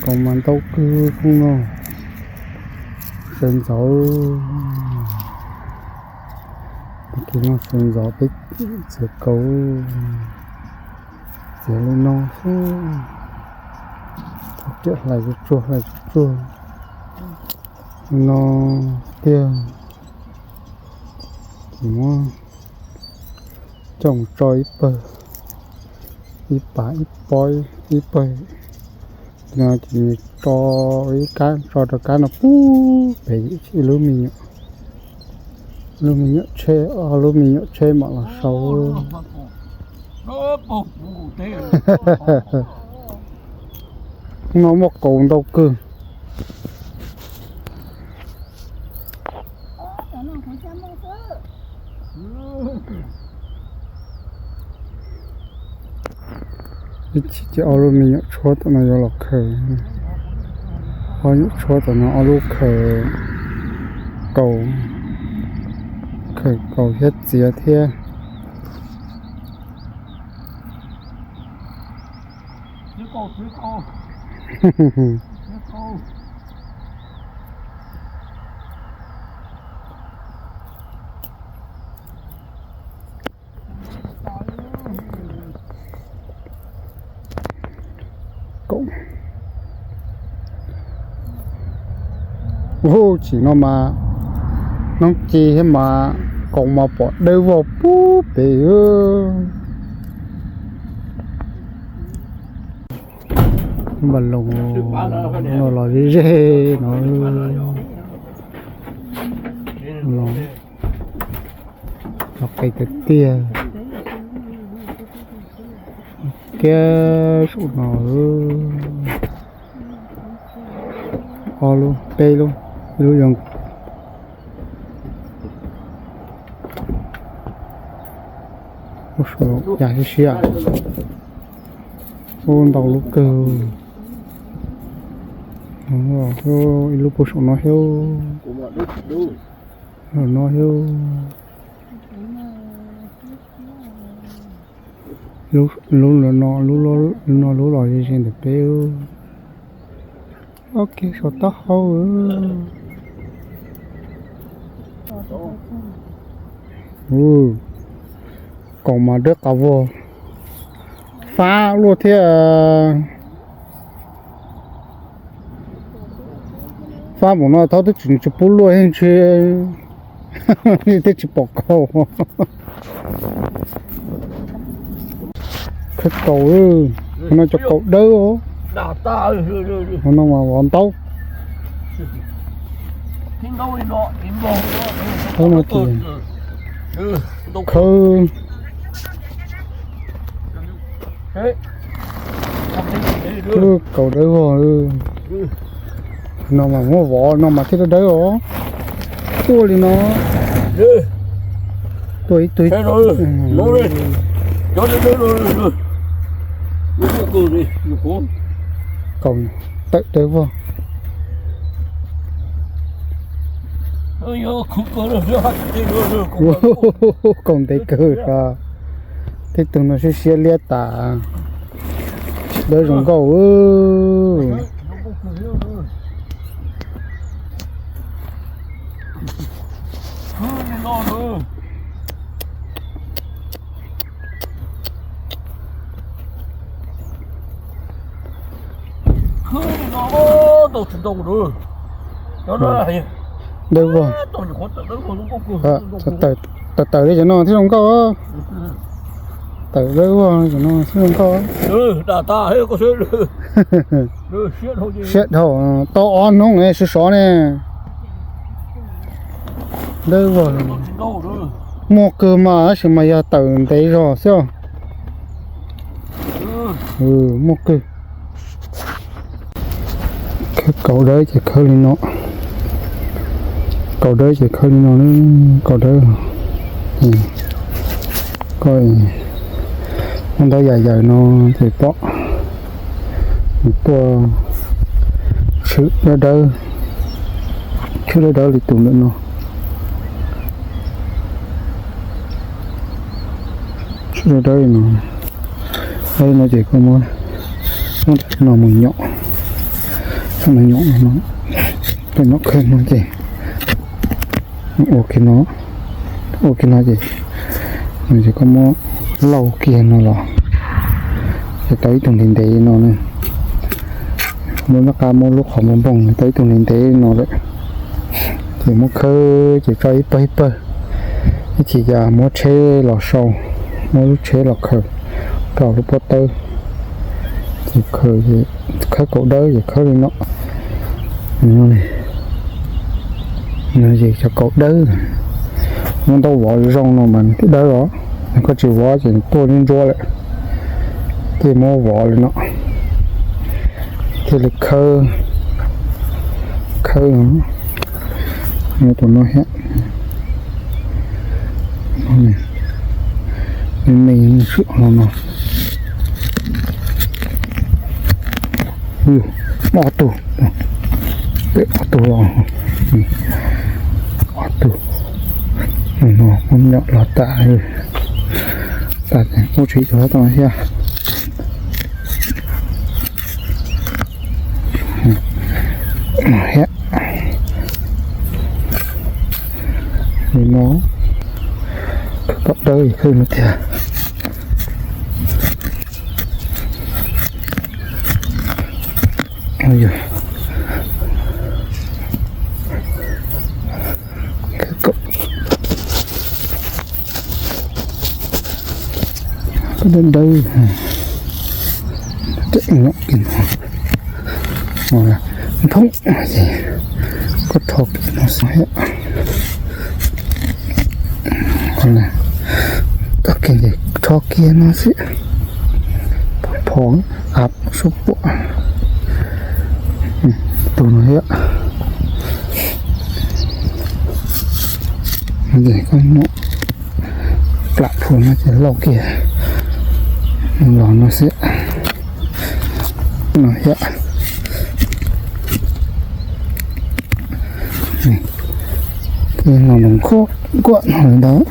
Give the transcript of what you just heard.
Kaus mas ntau kawg no, sawv ntxov. Tag kis no sawv ntxov peb txiav kaus, txiav li no xwb. Thaum tiam hlais tsuag tsuag, hlais tsuag tsuag li no tiag. Ces muab coj mus tso ib pawg, ib pas ib pob ib pawg. No ces tso ib kab, tso rau kab no pub pem ib lub me nyuam, lub me nyuam tsheb, ob lub me nyuam tsheb mam los sau. No muaj kaus ntau kawg. Ib chim ces ob lub me nyuam tshuab tom no yuav los khaws, ob nyuam tshuab tom no ob lub khaws kaus, khaws kaus thiab txiav thiab. Ub, tsim no mas hnub ci thiab mas kaus mas pom dawb vog pub pem. Npaj loos no los ze ze no, los qis tiag tiag. Kiag saum no, ob lub, peb lub, ib lub zoo. Ub, saum yas siab siab. Ub, ntau lub kawg. Ib lub puag saum no thiab. Saum no thiab. Lub no, lub no lub los ze ze ntawm peb. Ob kiag saum taub hau. Kaus mas dawb qas vog, fab luaj thiab. Fab npaum no thaub twb tsis, tsis pub luaj, twb tsis pom kaus. Khawb kaus, qhov no cov kaus dawb os. Qhov no mas vov ntaub. Qhov no ces khawb, khawb kaus dawb vog. No mas muab vov no mas thiaj dawb os. Tuaj li no. Tuaj ib tug. Kaus tawm dawb vog. Kaus ntev kawg os. Tej tug no siab siab liab tas. Dawb zoo nkauj. Dawb vog. Tawm tawm li cov no thiaj zoo nkauj. Tawm dawb vog cov no thiaj zoo nkauj. Siab dhau, tau ob hnub sov sov ne. Dawb vog. Muaj kawg mas tab sis mas yog tawm ntev zog xwb. Muaj kawg. Kaus dawb ces khawb li no. Kaus dawb ces khawb li no, kaus dawb. Koj muab ntaub yam yawm no ces pom nws tuaj tshwm dawb dawb, tshwm dawb dawb li tus ntawm no. Tshwm dawb dawb li no, dawb li no ces koj muab, muab no mus nyom. Nws nyob no, peb nyob khawb no ces ua kiag no, ua kiag no ces, no ces koj muab lauj kiag no los, ces tau ib tug ntev ntev no na. Muab nab qab muab lub qhov npoo npoo tau ib tug ntev ntev no lawm. Ces muab khawb ces tso ib pawg ib pawg, ib chim ces muab tsheb los sau, muab lub tsheb los khaws rau lub pob tawb. Ces khaws, khawb kaum dawb ces khawb li no. No ces cov kaum dawb, muab ntaub vov zoo no mas nws thiaj dawb os. Yog koj tsis vov ces nws tuaj ntsuab ntsuab lawm. Thiaj muab vov li no, thiaj li khawb, khawb no, tus no thiab. Me me no, no. Ob tug, ob tug los, ob tug no muab nyom los tas, tas ub tsis cov tau thiab. Thiab li no, khawb dawb khawb no tiag. Khawb dawb dawb, thoob ces koj rho kiag no xwb thiab. Tag kis ces rho kiag no xwb, phom av sub puam. Tus no thiab. Ces koj muab plam plhuav no ces lauj kiag los no xwb. No thiab. Ces no nws nkuaj nkuaj no li ntawd.